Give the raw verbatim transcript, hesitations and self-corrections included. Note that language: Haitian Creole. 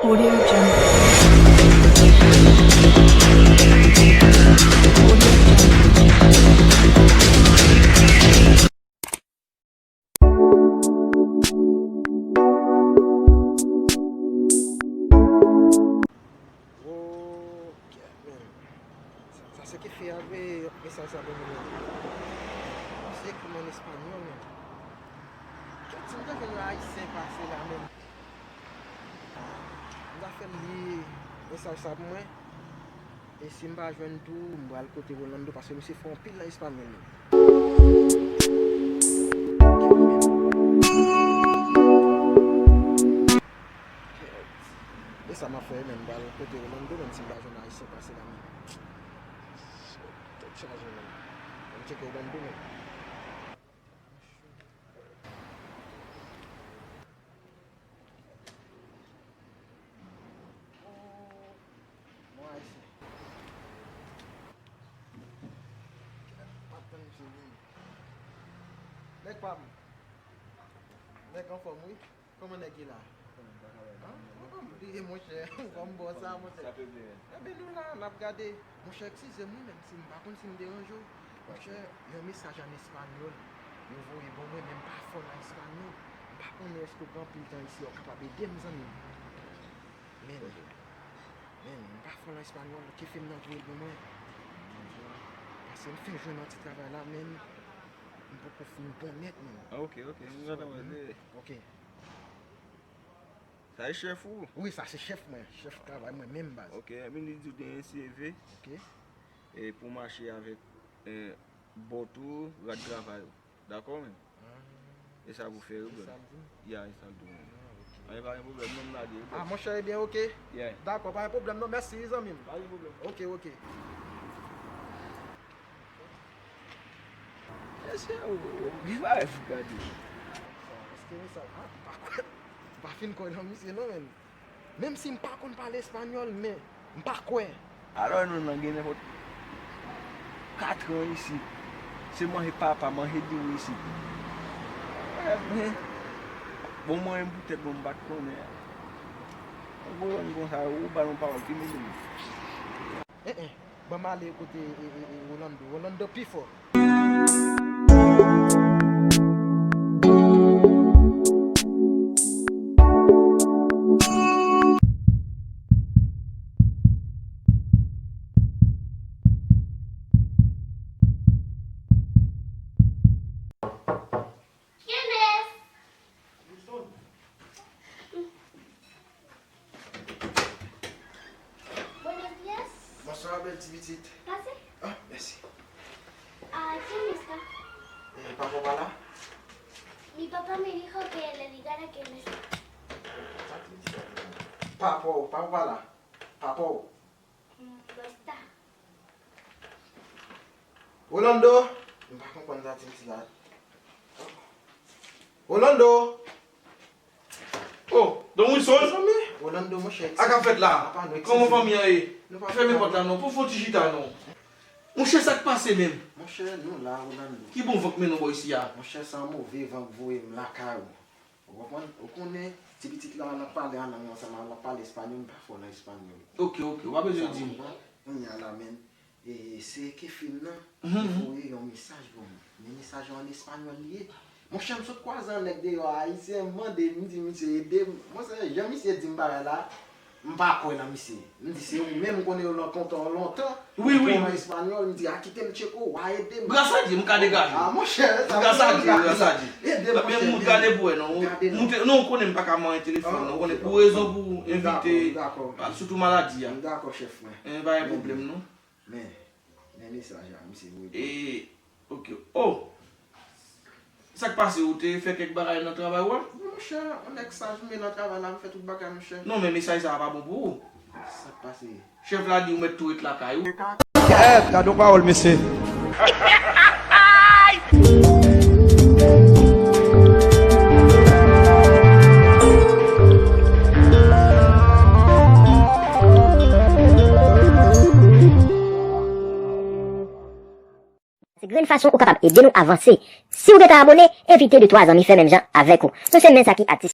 Audio Jungle. Audio Jungle. Oh, yeah, man. Sa, sa se ki fè avè mesaj sa ban mwen la. Se ekri m an espanyòl, men. Kèt, si m ta jwenn yon ayisyen pase la, men. M ta fè l li mesaj sa pou mwen. E si m pa jwenn tou, m pral kote Rolando, paske misye fò anpil nan espanyòl li. E sa m ap fè, men m pral kote Rolando, menm si m pa jwenn ayisyen pase la, men. Tèt chaje, men. Ann tcheke Rolando, men. Oh, mwen ayisyen. Kèt, m ap tann misye vini. Nèg pa m. Nèg anfòm, wi. Kòman nèg ye la? An? Mwen pa bliye, monchè. Ou konn bò sa, monchè. Sa te vle. Ebyen, nou la, n ap gade. Monchè, eskize m, wi, menm si m pa konn si m deranje w. Monchè, yon mesaj an espanyòl yo voye ban mwen, men m pa fò nan espanyòl. M pa konnen èske w gen anpil tan isi a, w kapab ede m, zanmi m. Men, men, m pa fò nan espanyòl, ke fè m nan voye l ban mwen. Paske m fin jwenn yon ti travay la, men m poko fin bon nèt, men. Ah, ok, ok, m gentan wè. Ok. Sa e chèf ou? Wi, sa se chèf mwen, chèf travay mwen menm baz. Ok, ebyen li di w te gen C V. Ok. E pou mache avèk, eh, bòt ou, rad travay ou. Dakò, men? Ah. E sa pou fè yo, brother. E sa l di? Ya, e sa l di, men. Ah, ok. Anyen, pa gen pwoblèm, non, m lage, wi, brother. Ah, monchè, ebyen, ok. Yeah. Dakò, pa gen pwoblèm, non, mèsi, wi, zanmi m. Pa gen pwoblèm. Ok, ok. Mesye, o, o, o, viv avè w, gade. Èske misye, ah, m pa kwè, m pa fin kwè nan misye non, men. Menm si m pa konn pale espanyòl, men m pa kwè. Alò, nou nan gen nenpòt katran isit. Se manje papa, manje diri isit. Eh, men, bon, mwen menm poutèt mwen, m pa t konnen. Mwen konn konsa, ou ba yon pawòl ki mele m. Eh, eh. Ban m ale kote, e, e, e, Rolando. Rolando pi fò. Buenos días. Bonswa, bèl ti pitit. Pase. Ah, mèsi. Ah, James la? E, papa w pa la? Mi papá me dijo que le diga que no está. Papa w, papa w pa la? Papa w. Mm, no está. Rolando! M pa konprann sa ti mesye la. Rolando! Oh, Don Wilson! Rolando, monchè, sa k ap fèt la? Kòman fanmi an ye? Fèmen pòt la non, pou fè yon ti chita non. Monchè, sa k pase menm? Monchè, nou la, Rolando. Ki bon van k mennen w bò isi a? Monchè, se yon move van k voye m lakay ou. Ou konprann? Ou konnen, ti pitit la, n ap pale an lang ansanm, n ap pale espanyòl, m pa fò nan espanyòl. Ok, ok, ou pa bezwen di m. Kounye a la, men, e, se ke fi m nan, li voye yon mesaj ban mwen. Men mesaj lan an espanyòl li ye. Monchè, m sot kwaze yon nèg deyò, ayisyen, m mande, m di misye ede m. Monchè, jan misye di m bagay la, m pa kwè nan misye. M di, se ou menm, m konnen yo nan kontan w lontan. Wi, wi, wi. Ou nan espanyòl, m di, a kite m tcheke w, w a ede m. Gras a Dye, m ka degaje. A, monchè, sa m ka degaje. Gras a Dye, gras a Dye. Ede m, monchè. Ebyen, m gade pou wè, non. Gade, non. Moute, non, ou konnen m pa ka manyen telefòn, non. Ou konnen, pou rezon pou envite, sitou maladi a. M dakò, chèf mwen. E, pa gen pwoblèm, non. Men, men mesaj la, misye voye. E, ok. Oh! Sa k pase, ou te fè kèk bagay nan travay ou a? Wi, monchè, yon nèg saj m ye nan travay la, m fè tout bagay, monchè. Non, men mesaj sa a pa bon pou ou. Sa k pase? Chèf la di ou mèt tou ret lakay ou. Kèt, gade yon pawòl, mesye. Se grenn fason ou kapab ede nou avanse. Si w gentan abone, envite de twa zanmi fè menm jan avèk ou. Nou se men sa ki atis.